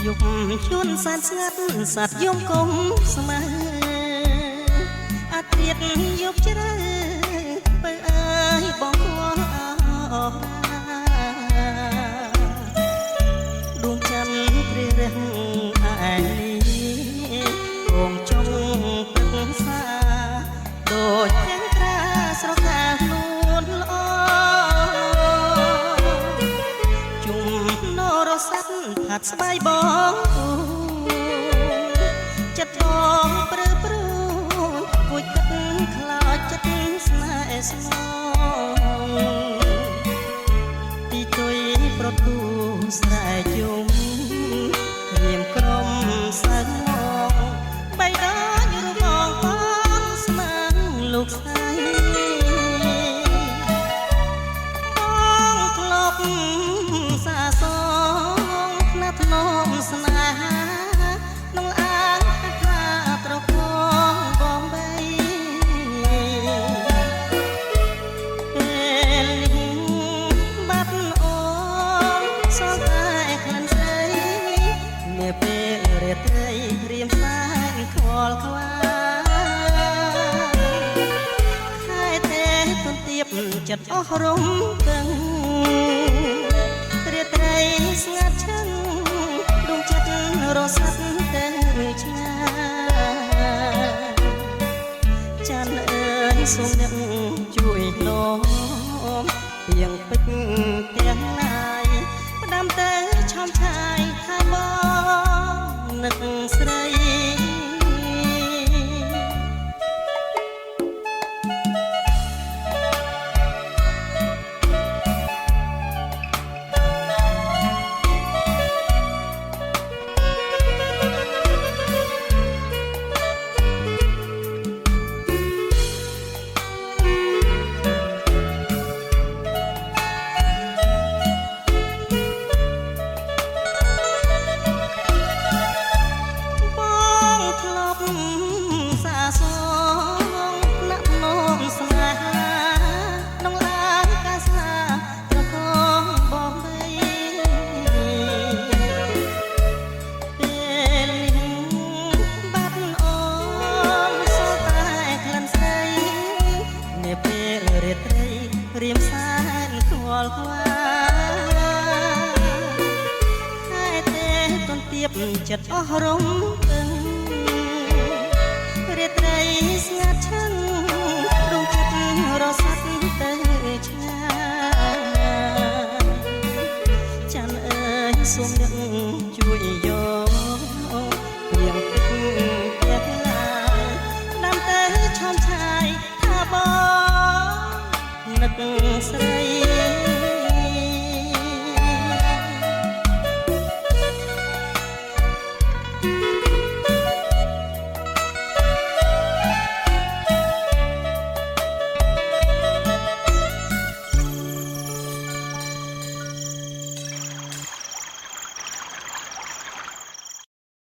យប់ជួនសែនស្ងាត់សត្វយំគុំស្មៅអាត្រៀតយប់ជ្រៅពៅអើយបងខ្វល់អរដួងច័ន្ទព្រះរះឯនេះគងចុងព្រឹក្សាដូចទាំងត្រាស្រកានួនល្អជុំនរស័ព្ទផាត់ស្បាយបងគូចិត្តបងព្រឺព្រួយគួចគិតខ្លោចចិត្តស្នេហ៍ស្នងទីទុយប្រទូស្រែជុំក្រៀមក្រំសៅមងបីដូចរូបបងបងស្មានលោកស្រីបងធ្លាប់សាសងថ្នាក់ធ្នមស្នេហាក្នុងអាងខ្លាត្រកងបងបីពេលនេះបាត់អូនសល់តែក្លិនស្រីនាពេលរាត្រីរៀមសែនខ្វល់ខ្វាយខែទេទុនទៀបចិត្តអស់រំពឹងរាត្រីស្ងាត់ឈឹងដួងចិត្តរសាត់ទៅឆ្ងាយច័ន្ទអើយសូមអ្នកជួយនាំពីងពេជ្រទាំងឡាយផ្ដាំទៅឆោមឆាយថាបងនឹកស្រី បងធ្លាប់សាសងថ្នាក់ធ្នមស្នេហាក្នុងឡានកាសាត្រកងបងបីពេលនេះបាត់អូនសល់តែក្លិនស្រីនាពេលរាត្រីរៀមសែនខ្វល់ខ្វាយខែទេទុនទៀបចិត្តអស់រំពឹងរាត្រីស្ងាត់ឈឹងដួងចិត្តរសាត់ទៅឆ្ងាយច័ន្ទអើយសូមអ្នកជួយយកព្រៀងពេជ្រទាំងឡាយផ្ដាំទៅឆោមឆាយថាបងនឹកស្រី។